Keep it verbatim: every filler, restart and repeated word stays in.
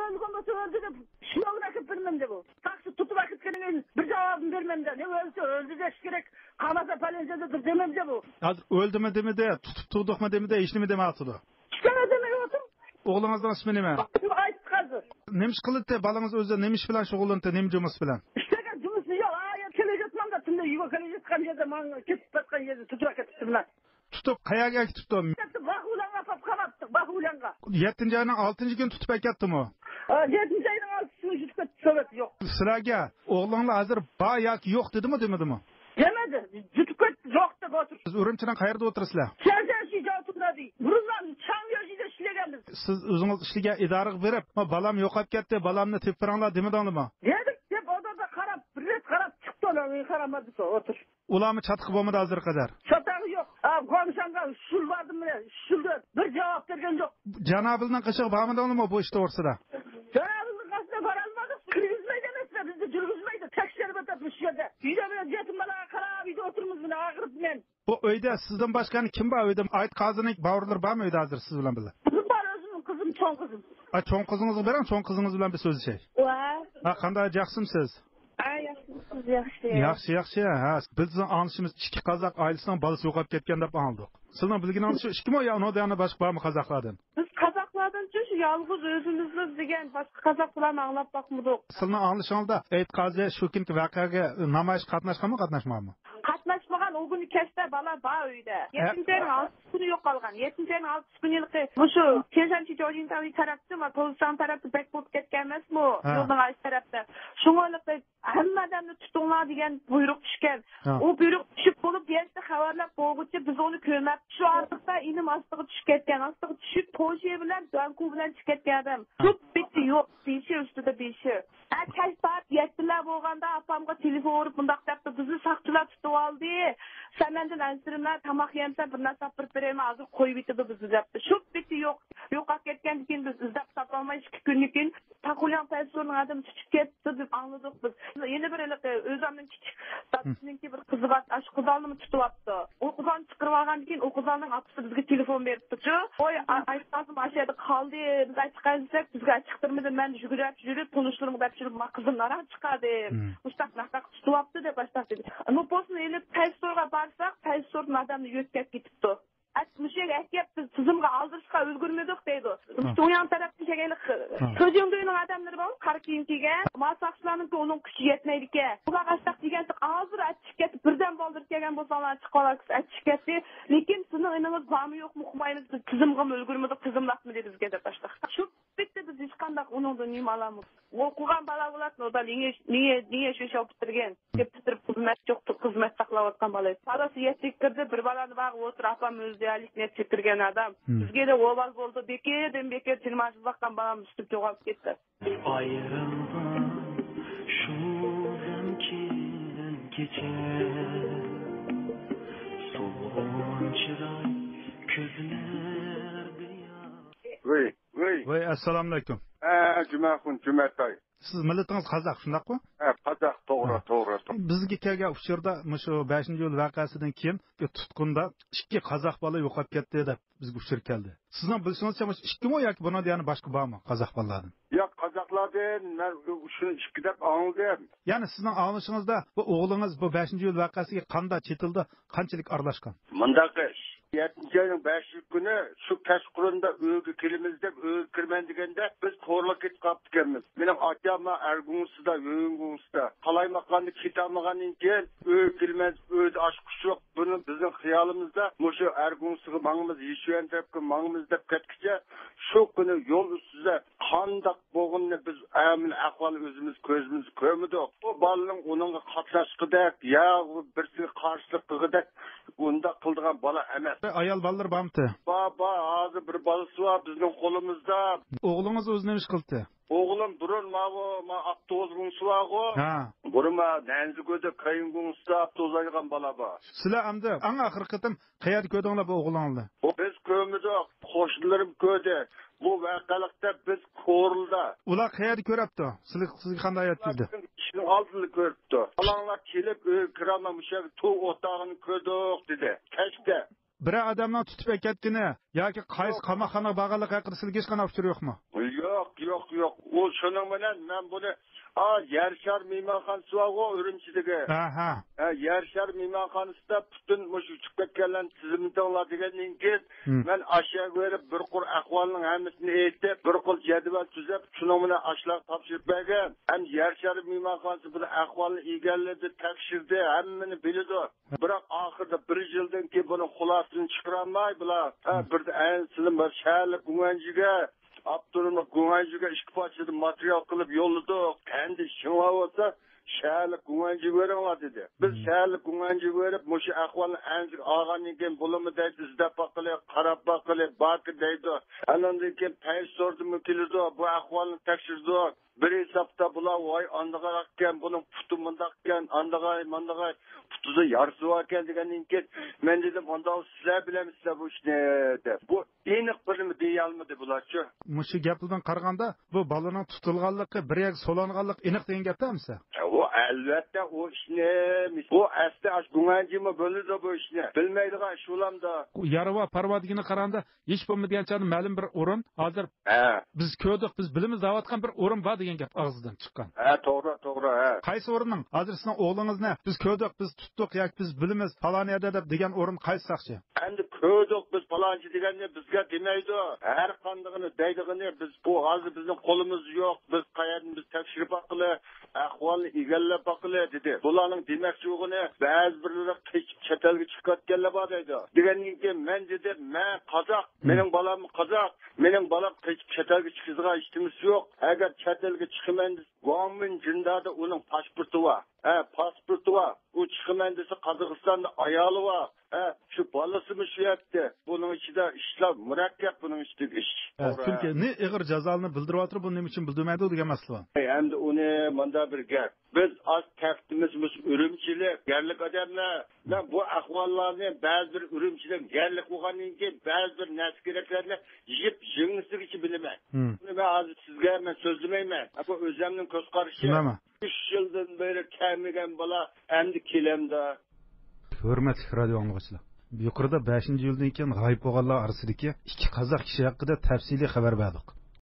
ئۆلگەن بولسا ئۆلدى دەپ، شۇنىڭغا ئەكىپ بېرىمەن دەپ ئۇ. تاكسى تۇتۇپ ئەكەتكەندىن كېيىن بىر جاۋابىنى بېرىمەن دەپ. نېمە ئۆلسە ئۆلدى دەش كېرەك، قاماسا پەلەنچە دەپ دېمەمدە بۇ. ھازىر ئۆلدىمۇ دېمىدى، تۇتۇپ تۇردۇقمۇ دېمىدى، ھېچنېمە دېمەيۋاتىدۇ. ئىككىلەن دېمەيۋاتىم. ئوغلىڭىزنىڭ ئىسمى نېمە؟ ئايتىپ قالدى. نېمە ئىش قىلىدۇ؟ بالىڭىز ئۆزى نېمە ئىش بىلەن شۇغۇللىنىدۇ؟ نېمە جۇمۇس بىلەن؟ ئىشلىگەن جۇمۇسى يوق. ئايا كېلىۋاتمامدا، تۈندە يۇيغا كېلىۋاتقان يەردە، ماڭا كېتىپ قايتقان يەردە تۇتۇپ ئەكېتىپتىمەن. تۇتۇپ قەيەرگە ئەكېتىپتۇ؟ باغ ئۇلانغا ئاپاپ قاپتۇق، باغ ئۇلانغا. يەتتىنچى ئاينىڭ ئالتىنچى كۈنى تۇتۇپ ئەكەتتىمۇ؟ ئا، يەتتىنچى ئاينىڭ ئالتىنچى كۈنى يۈتۈپ كەتتى، سۆۋەت يوق. سىلەرگە ئوغلۇڭلار ھازىر بار ياكى يوق دېدىمۇ، دېمىدىمۇ؟ دېمىدى. يۈتۈپ كەتتى، يوق دەپ ئولتۇر. سىز ئۈرۈمچىنىڭ قەيەردە ئولتۇرىسىلەر؟ شەنشەنشى جاۋتۇڭدا دەي. بۇرۇنلار چاڭيۆجىدە ئىشلىگەنبىز. سىز ئۆزىڭىز ئىشلىگەن ئىدارىگە بېرىپ، ما بالام يوقاپ كەتتى، بالامنى تېپىپ بېرىڭلار دېمىدىڭلارمۇ؟ دېدۇق دەپ، ئۇ يەردە قاراپ، بىر رەت قاراپ چىقتى، ئۇلار مېنى قارىمادى، ئولتۇر. ئۇلارمۇ چاتىقى بولمىدى ھازىرغا قەدەر؟ چاتاقى يوق. ھا، گۇاڭشانغا شۇل باردىم مەن، شۇل دەپ بىر جاۋاب بەرگەن يوق. جانابىلنىڭ قېشىغا بارمىدىڭلارمۇ بۇ ئىش توغرىسىدا؟ جانابىلنىڭ قېشىغا بارالمىدۇق. كىرگۈزمەيدۇ ئەمەسلەر، بىزنى يۈرگۈزمەيدۇ. تەكشۈرۈپ ئاتىمىز شۇ يەردە. ئۆيدە بىلەن يېتىم بالىغا قاراپ ئۆيدە ئولتۇرىمىز، مانا ئاغرىپ مەن. بۇ ئۆيدە سىزدىن باشقا يەنە كىم بار؟ ئۆيدە ئايت قازىنىڭ باۋۇرلىرى بارمۇ ئۆيدە ھازىر سىز بىلەن بىللە؟ قىزىم بار، ئۆزۈمنىڭ قىزىم، چوڭ قىزىم. ئا، چوڭ قىزىڭىز بىلەن، چوڭ قىزىڭىز بىلەن بىر سۆزلىشەي. ۋە. ھا، قانداق، ياخشىمۇسىز؟ ئا، ياخشىمۇسىز؟ ياخشى. ياخشى، ياخشى. ھا، بىزنىڭ ئاڭلىشىمىز ئىككى قازاق ئائىلىسىنىڭ بالىسى يوقاپ كەتكەن دەپ ئاڭلىدۇق. سىزنىڭ بىلگىنىڭىزچە ئىككىمۇ يا ئۇنىڭدىن يەنە باشقا بارمۇ قازاقلاردىن؟ بىز قازاقلاردىنچۇ شۇ يالغۇز ئۆزىمىزلا دېگەن، باشقا قازاق بىلەن ئاڭلاپ باقمىدۇق. سىلنىڭ ئاڭلىشىڭىزدا ئېيت قازى شۇ كۈنكى ۋەقەگە نامايىش قاتناشقانمۇ، قاتناشماپمۇ؟ قاتناشمىغان، ئۇ كۈنى كەچتە بالا بار ئۆيدە. ھە. يەتتىنچى ئاينىڭ ئالتىنچى كۈنى يوقالغان. يەتتىنچى ئاينىڭ ئالتىنچى كۈنى ھېلىقى مۇشۇ تيەنشەنشى جوجيىڭتاۋ تەرەپتە، ما، پولىسان تەرەپتە بەك بولۇپ كەتكەن ئەمەسمۇ؟ ھە. يولنىڭ ئاشۇ تەرەپتە. شۇڭا ھېلىقى ھەممە ئادەمنى تۇتۇڭلار دېگەن بۇيرۇق چۈشكەن. ھە. ئۇ بۇيرۇق چۈشۈپ بولۇپ، يەتتە خەۋەرلەپ بولغۇچە بىز ئۇنى كۆرمەپتۇ. شۇ ئارىلىقتا ئىنىم ئاستىغا چۈشۈپ كەتكەن. ئاستىغا چۈشۈپ، پوشى بىلەن دۇەنكۇ بىلەن چىقىپ كەتكەن ئادەم. ھە. شۇ پېتى يوق. بېشى ئۈستىدە بېشى. ھە، كەچ سائەت يەتتىلەر بولغاندا ئاپامغا تېلېفون ئۇرۇپ مۇنداق دەپتۇ، بىزنى ساقچىلار تۇتۇۋالدى. سەن مەندىن ئەنسىرىمە، تاماق يەمسەن، بىر نەرسە ئاپىرىپ بېرەيمەن، ھازىر قويۇۋېتىدۇ بىزنى دەپتۇ. شۇ پېتى يوق. يوقاپ كەتكەندىن كېيىن بىز ئىزدەپ تاپالماي ئىككى كۈندىن كېيىن تاخۇلياڭ پەيسۇرنىڭ ئادىمى تۇتۇپ كەتتى دەپ ئاڭلىدۇق بىز. يەنە بىر ھېلىقى ئۆزۈمنىڭ كىچىك دادىسىنىڭكى بىر قىزى بار، ئاشۇ قىزالنىمۇ تۇتۇۋاپتۇ. ئۇ قىزالنى چىقىرىۋالغاندىن كېيىن ئۇ قىزالنىڭ ئاپىسى بىزگە تېلېفون بېرىپتۇچۇ. ۋاي، ئا-، ئايتقازىم ئاشۇ يەردە قالدى، بىز ئاچىقايلى دېسەك، بىزگە ئاچىقتۇرمىدى. مەن يۈگۈرۈپ يۈرۈپ، تونۇشلىرىمغا دەپ يۈرۈپ، ما قىزىم ناراھەت چىقاردىم. مۇشتاق ناھەق تۇتۇۋاپتۇ دەپ باشلاپ دېدى. نوپۇسنى ئېلىپ پەيسورغا بارساق، پەيسوردىن ئادەمنى يۆتكەپ كېتىپتۇ. ئەت مۇشۇ يەرگە ئەكەپ، بىز تىزىمغا ئالدۇرۇشقا ئۈلگۈرمىدۇق دەيدۇ. ھە. شۇڭياڭ تەرەپتىن كەلگەن ھە. كۆجۈڭدۆينىڭ ئادەملىرى بار، قارا كىيىم كىيگەن. ما ساقچىلارنىڭكى ئۇنىڭ كۈچى يەتمەيدىكەن. ئۇلار ئاشتاق دېگەنتى، ھازىر ئەتىشىپ كەتتى، بىردەم بالدۇر كەلگەن بولساڭلار، چىقىۋالارسىز، ئەتىشىپ كەتتى. لېكىن سىزنىڭ ئىنىڭىز بارمۇ يوقمۇ ئۇقمايمىز، بىز تىزىمغىمۇ ئۈلگۈرمىدۇق، تىزىملاتمىدى بىزگە دەپ ئاشتاق. شۇ پېتى بىز ھېچقانداق ئۇنىڭدىن نېمە ئالامىز؟ ئوقۇغان بالا بولاتتى، ئۇدا نېگە، نېگە، نېگە شۇ شاۋ پۈتتۈرگەن؟ دەپ پۈتتۈرۈپ خىزمەت يوق، خىزمەت ساقلاۋاتقان بالا. بالىسى يەتتىگە كىردى، بىر بالىنى باغ ئولتۇر، ئاپام ئۆزى دېيەرلىك نەچچە كىرگەن ئادەم. بىزگە دە ئوۋال بولدى، بېكىردىن بېكىر تىلماچلىق باققان بالام ئۈستۈپ يوغاپ كەتتى. ئايرىلغان شۇ غەم كېلىن كېچە، سولغۇن چىراي كۆزلەردە ياش. ۋەي، ۋەي. ۋەي، ئەسسالامۇئەلەيكۇم. ھە، جۈمەخۇن، جۈمەتاي. سىز مىللىتىڭىز قازاق، شۇنداقمۇ؟ ھە، قازاق، توغرا، ھە. توغرا، توغرا. بىزگە كەلگەن ئۇچۇردا مۇشۇ بەشىنچى ئىيۇل ۋەقەسىدىن كېيىن تۇتقۇندا ئىككى قازاق بالا يوقاپ كەتتى دەپ بىزگە ئۇچۇر كەلدى. سىزنىڭ بىلىشىڭىزچە مۇشۇ ئىككىمۇ ياكى بۇنىڭدا يەنە باشقا بارمۇ قازاق بالىلاردىن؟ ياق، قازاقلاردىن مەن شۇنى ئىككى دەپ ئاڭلىدىم. يەنى سىزنىڭ ئاڭلىشىڭىزدا بۇ ئوغلىڭىز بۇ بەشىنچى ئىيۇل ۋەقەسىگە قانداق چېتىلدى، قانچىلىك ئارىلاشقان؟ مۇنداق ئىش. يەتتىنچى ئاينىڭ بەشىنچى كۈنى شۇ كەچقۇرۇندا ئۆيگە كېلىمىز دەپ، ئۆيگە كىرىمەن دېگەندە، بىز كورلا كېتىپ قاپتىكەنمىز. مېنىڭ ئاچام ئەرگۇڭسىدا، يۆيۈڭگۇڭسىدا. قالايمىقاندا كېتەلمىگەندىن كېيىن، ئۆيگە كېلىمەن، ئۆيدە ئاچقۇچ يوق. بۇنى بىزنىڭ خىيالىمىزدا مۇشۇ ئەرگۇڭسىغا ماڭىمىز، يىشۈەن تەرەپكە ماڭىمىز دەپ كەتكىچە، شۇ كۈنى يول ئۈستىدە قانداق بولغىنىنى بىز ئەمىلى ئەھۋالى ئۆزىمىز كۆزىمىزدە كۆرمىدۇق. بۇ بالىنىڭ ئۇنىڭغا قاتناشقۇدەك، يا بىرسىگە قارشىلىق قىلغۇدەك ئۇنداق قىلىدىغان بالا ئەمەس. ئايال بالىلىرى بارمىتى؟ بار، بار. ھازىر بىر بالىسى بار بىزنىڭ قولىمىزدا. ئوغلىڭىز ئۆزى نېمە ئىش قىلدى؟ ئوغلۇم بۇرۇن ماۋۇ، ما ئاپتوبۇس گۇڭسى بارغۇ. ھە. بۇرۇن ما نەنزىگۆدە كايىن گۇڭسىدا ئاپتوبۇس ھايدىغان بالا بار. سىلەر ئەمدى ئەڭ ئاخىرقى قېتىم قەيەردە كۆردۈڭلار بۇ ئوغلۇڭلارنى؟ بىز كۆرمىدۇق، قوشنىلىرىم كۆردى. بۇ ۋەقەلىكتە بىز كورلىدا. ئۇلار قەيەردە كۆرەپتۇ؟ سىلى-، سىزگە قانداق يەتكۈزدى؟ ئىشىكنىڭ ئالدىدا كۆرۈپتۇ. بالاڭلار كېلىپ، ئۆيگە كىرەلمەي مۇشۇ يەردە توك ئوتاغىنى كۆردۇق، دېدى. كەچتە. بىرەر ئادەمنىڭ تۇتۇپ ئەكەتكىنى ياكى قايسى قاماقخانىغا بارغانلىقى ھەققىدە سىلىگە ھېچقانداق ئۇچۇر يوقمۇ؟ يوق، يوق، يوق. ئۇ شۇنىڭ بىلەن مەن بۇنى، ئا، يەر شار مېھمانخانىسى بارغۇ ئۈرۈمچىدىكى. ئەھە. ھە، يەر شار مېھمانخانىسىدا پۈتۈن مۇشۇ ئۇچۇپ كەتكەنلەرنى تىزىملىتىڭلار دېگەندىن كېيىن، مەن ئاشۇ يەرگە بېرىپ، بىر قۇر ئەھۋالنىڭ ھەممىسىنى ئېيتىپ، بىر قۇر جەدۋەل تۈزۈپ، شۇنىڭ بىلەن ئاشۇلارغا تاپشۇرۇپ بەرگەن. ھەم يەر شارى مېھمانخانىسى بۇنىڭ ئەھۋالىنى ئىگىلىدى، تەكشۈردى، ھەممىنى بىلىدۇ. بىراق ئاخىرىدا بىر يىلدىن كېيىن بۇنىڭ خۇلاسىسىنى چىقىرالماي، بۇلار، ھە، بىردىن ئەنسىلىم بىر شەھەرلىك گۇڭئەنجۈگە، ئاپتونوم گۇڭئەنجۈگە ئىككى پارچىدىن ماتېرىيال قىلىپ يوللىدۇق. ئەمدى شۇڭا بولسا شەھەرلىك گۇڭئەنجۈگە بېرىڭلار دېدى. بىز شەھەرلىك گۇڭئەنجۈگە بېرىپ، مۇشۇ ئەھۋالنى ئەنزىگە ئالغاندىن كېيىن بولىمۇ دەيدۇ، ئىزدەپ باققىلى، قاراپ باققىلى، باركى دەيدۇ. ئانىڭدىن كېيىن پەيز سورىدىمۇ كېلىدۇ، بۇ ئەھۋالنى تەكشۈرىدۇ. بىر ھېسابتا بۇلار ۋاي ئاندىغاق ئىكەن، بۇنىڭ پۇتى مۇنداق ئىكەن، ئاندىغاي ماندىغاي، پۇتىدا يارىسى بار ئىكەن دېگەندىن كېيىن، مەن دېدىم، ئاندا سىلەر بىلەمسىلەر بۇ ئىشنى دەپ. بۇ ئېنىق بىرنېمە دېيەلمىدى بۇلارچۇ. مۇشۇ گەپلىدىن قارىغاندا، بۇ بالىنىڭ تۇتۇلغانلىقى، بىر يەرگە سولانغانلىقى ئېنىق دېگەن گەپتە ئەمىسە؟ ئۇ ئەلۋەتتە ئۇ ئىشنى، بۇ ئەسلى ئاش گۇڭەنجىمۇ بىلىدۇ بۇ ئىشنى. بىلمەيدىغان ئىش بولامدۇ؟ يارا بار، پارا بار دېگىنىگە قارىغاندا، ھېچ بولمىدىغان چاغدا مەلۇم بىر ئورۇن، ھازىر ھە. بىز كۆردۇق، بىز بىلىمىز دەۋاتقان بىر ئورۇن بار دېگەن گەپ ئاغزىدىن چىققان. ھە، توغرا، توغرا، ھە. قايسى ئورۇننىڭ؟ ھازىر سىزنىڭ ئوغلىڭىزنى بىز كۆردۇق، بىز تۇتتۇق ياكى بىز بىلىمىز، پالان يەردە دەپ دېگەن ئورۇن قايسى ساقچى؟ ئەمدى كۆردۇق بىز پالانچى دېگەننى بىزگە دېمەيدۇ. ھەر قاندىقىنى دەيدىغىنى بىز بۇ ھازىر بىزنىڭ قولىمىزدا يوق. بىز قەيەردىن بىز تەكشۈرۈپ باققىلى، ئەھۋالنى ئىگىلەپ باققىلى دېدى. بۇلارنىڭ دېمەكچى بولغىنى بەزى بىرلىرى قېچىپ چەت ئەلگە چىقىۋەتكەنلەر بار دەيدۇ. دېگەندىن كېيىن مەن دېدىم، مەن قازاق، مېنىڭ بالاممۇ قازاق، مېنىڭ بالام قېچىپ چەت ئەلگە چىقىدىغان ھېچنېمىسى يوق. ئەگەر چەت ئەلگە چىقىمەن دېسە، گۇاڭمىن جىندادا ئۇنىڭ پاسپورتى بار. ھە، پاسپورتى بار. ئۇ چىقىمەن دېسە، قازاقىستاندا ئايالى بار. ھە، شۇ بالىسىمۇ شۇ يەردە. بۇنىڭ ئىچىدە ئىشلار مۇرەككەپ، بۇنىڭ ئىچىدىكى ئىش. ھە، توغرا. چۈنكى نى ئېغىر جازالىنى بىلدۈرۈۋاتىدۇ، بۇنى نېمە ئۈچۈن بىلدۈرمەيدۇ دېگەن مەسىلە بار. ئەي، ئەمدى ئۇنى مۇنداق بىر گەپ. بىز ئاز تەختىمىز مۇشۇ ئۈرۈمچىلىك يەرلىك ئادەملەر بىلەن بۇ ئەھۋاللارنى بەزى بىر ئۈرۈمچىلىك يەرلىك بولغاندىن كېيىن بەزى بىر نەرسە كېرەكلەرنى يىپ يىڭنىسىگىچە بىلىمەن. بۇنى مەن ھازىر سىزگە مەن سۆزلىمەيمەن. بۇ ئۆزۈمنىڭ كۆز قارىشى. ئۈچ يىلدىن بېرى كەلمىگەن بالا ئەمدى كېلەمدۇ؟ ھۆرمەتلىك رادىيو ئاڭلىغۇچىلار، يۇقىرىدا بەشىنچى ئىيۇلدىن كېيىن غايىب بولغانلار ئارىسىدىكى ئىككى قازاق كىشى ھەققىدە تەپسىلىي خەۋەر بەردۇق.